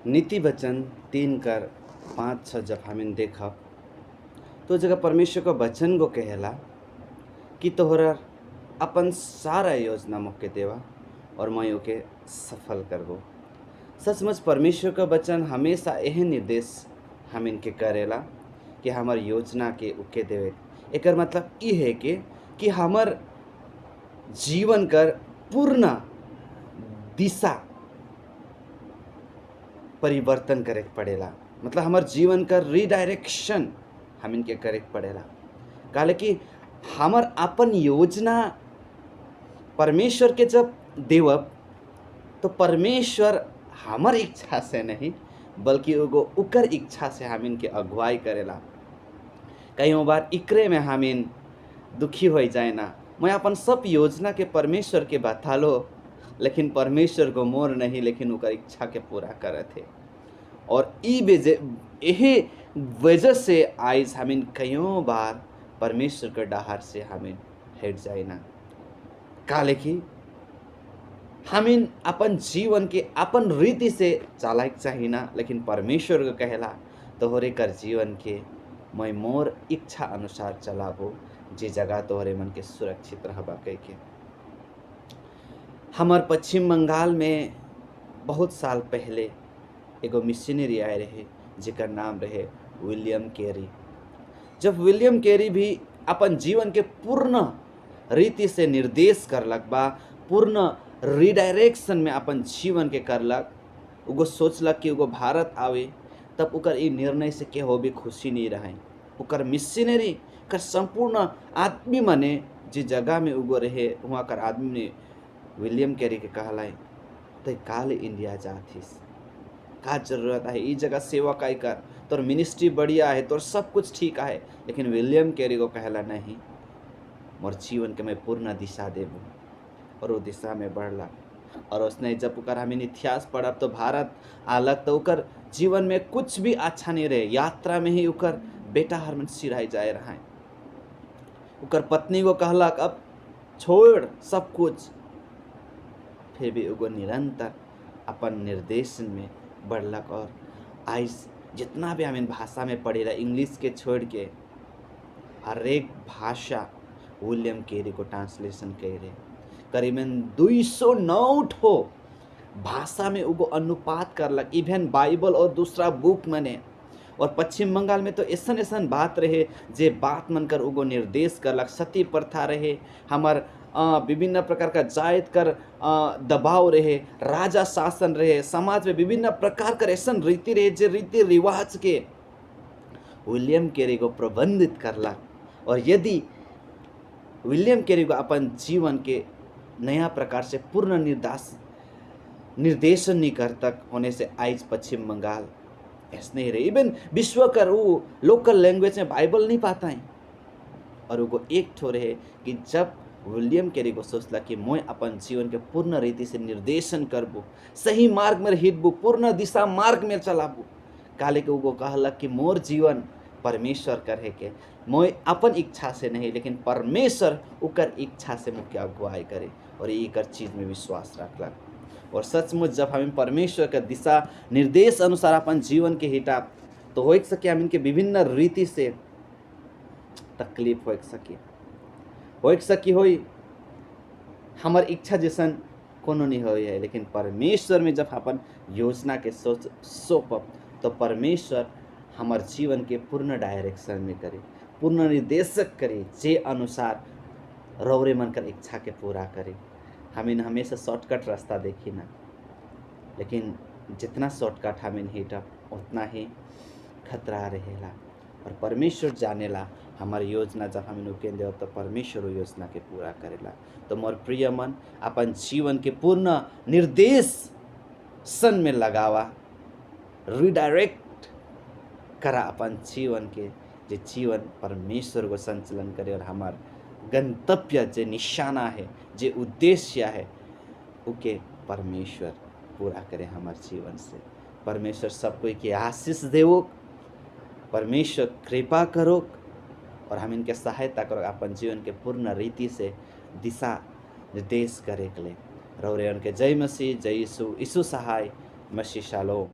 नीति वचन 3 कर 5-6 जब हमिन देखब तो जगह परमेश्वर का वचन को कहेला कि तोहरा अपन सारा योजना मोके देवा और मैं ओके सफल करबो। सचमुच परमेश्वर का वचन हमेशा यही निर्देश हमिन के करेला कि हमार योजना के उके देवे। एकर मतलब ई है कि हमर जीवन कर पूर्ण दिशा परिवर्तन करे के पड़ेला, मतलब हमार जीवन का रिडायरेक्शन हमिन के करे के पड़ेला। काहे कि हमर अपन योजना परमेश्वर के जब देवब तो परमेश्वर हमर इच्छा से नहीं, बल्कि एगो उकर इच्छा से हमिन के अगुवाई करेला। कई बार इकरे में हमिन दुखी हो जाए ना, मैं अपन सब योजना के परमेश्वर के बता लो, लेकिन परमेश्वर को मोर नहीं, लेकिन उकर इच्छा के पूरा करत है। और ई वजह, यही वजह से आइज हमिन कईयों बार परमेश्वर के डहार से हमिन हट जाए ना। काले कि हमिन अपन जीवन के अपन रीति से चलाए चाहिए ना, लेकिन परमेश्वर को कहेला तोहरे कर जीवन के मैं मोर इच्छा अनुसार चलाबो, जे जगह तोहरे मन के सुरक्षित रहबा कह के। हमार पश्चिम बंगाल में बहुत साल पहले एगो मिशनरी आए रहे जेकर नाम रहे विलियम केरी। जब विलियम केरी भी अपन जीवन के पूर्ण रीति से निर्देश करलक बा, पूर्ण रिडायरेक्शन में अपन जीवन के करलक, उगो सोचलक कि उगो भारत आवे, तब उकर ई निर्णय से केहो भी खुशी नहीं रहे। उकर मिशनरी कर संपूर्ण आदमी मने जे जगह में उगो रहे, वहाँ कर आदमी ने विलियम केरी के कहलाए ते काल इंडिया जाथिस, का जरूरत है, ई जगह सेवा काय कर, तोर मिनिस्ट्री बढ़िया है, तोर सब कुछ ठीक है। लेकिन विलियम केरी को कहला नहीं, मोर जीवन के मैं पूर्ण दिशा देबो, और वो दिशा में बढ़ला। और उसने जब ओकर हमें इतिहास पढ़ब तो भारत आलक तो ओकर जीवन में कुछ भी अच्छा नहीं रहे। यात्रा में ही ओकर बेटा हर मन सिराई जाए रहा है। ओकर पत्नी को कहलक अब छोड़ सब कुछ, फिर भी एगो निरंतर अपन निर्देशन में बढ़लक। और आइज जितना भी हम इन भाषा में पढ़ेला, इंग्लिश के छोड़ के हर एक भाषा विलियम केरी को ट्रांसलेशन करे, करीबन 209 ठो भाषा में उगो अनुपात करलक, इवन बाइबल और दूसरा बुक मने। और पश्चिम बंगाल में तो ऐसन ऐसन बात रहे जे बात मन कर उगो निर्देश करलक। सती प्रथा रहे, हमार विभिन्न प्रकार का जायत कर दबाव रहे, राजा शासन रहे, समाज में विभिन्न प्रकार कर ऐसन रीति रहे जे रीति रिवाज के विलियम केरी को प्रबंधित करलक। और यदि विलियम केरी को अपन जीवन के नया प्रकार से पूर्ण निर्दास निर्देशन नहीं करतक होने से आइज पश्चिम बंगाल ऐसे नहीं रहे। इवन विश्व कर वो लोकल लैंग्वेज में बाइबल नहीं पाता है। और वो एक ठो रहे कि जब विलियम केरी को सोचला कि मैं अपन जीवन के पूर्ण रीति से निर्देशन करबो, सही मार्ग में हिटबो, पूर्ण दिशा मार्ग में चलाबो, काले के वो कहलक कि मोर जीवन परमेश्वर करे के, मोय अपन इच्छा से नहीं, लेकिन परमेश्वर उकर इच्छा से मुख्य अगुवाई करे, और ये कर चीज़ में विश्वास रखलक। और सचमुच जब हमें परमेश्वर का दिशा निर्देश अनुसार अपन जीवन के हिटाब तो हो सके हम इनके विभिन्न रीति से तकलीफ हो सके, हो सकी होई हमार इच्छा जैसन कोनो नहीं हो है, लेकिन परमेश्वर में जब अपन योजना के सोच सौंपब तो परमेश्वर हमार जीवन के पूर्ण डायरेक्शन में करे, पूर्ण निर्देशक करे, जे अनुसार रौरे मन कर इच्छा के पूरा करे। हमें हमेशा शॉर्टकट रास्ता देखी ना, लेकिन जितना शॉर्टकट हमें हिटब उतना ही खतरा रहेला। और परमेश्वर जानेला हमारी योजना, जब हम उकेन देव तो परमेश्वर वो योजना के पूरा करेला। तो मोर प्रिय मन, अपन जीवन के पूर्ण निर्देश सन में लगावा, रिडायरेक्ट करा अपन जीवन के, जे जीवन परमेश्वर को संचलन करे और हमार गंतव्य जे निशाना है, जे उद्देश्य है, उके परमेश्वर पूरा करे हमारे जीवन से। परमेश्वर सबको के आशीष देवो, परमेश्वर कृपा करो और हम इनके सहायता करो अपन जीवन के पूर्ण रीति से दिशा निर्देश करे के लिए। रौरे उनके जय मसीह, जय यीशु, यीशु सहाय, मसीह शालोम।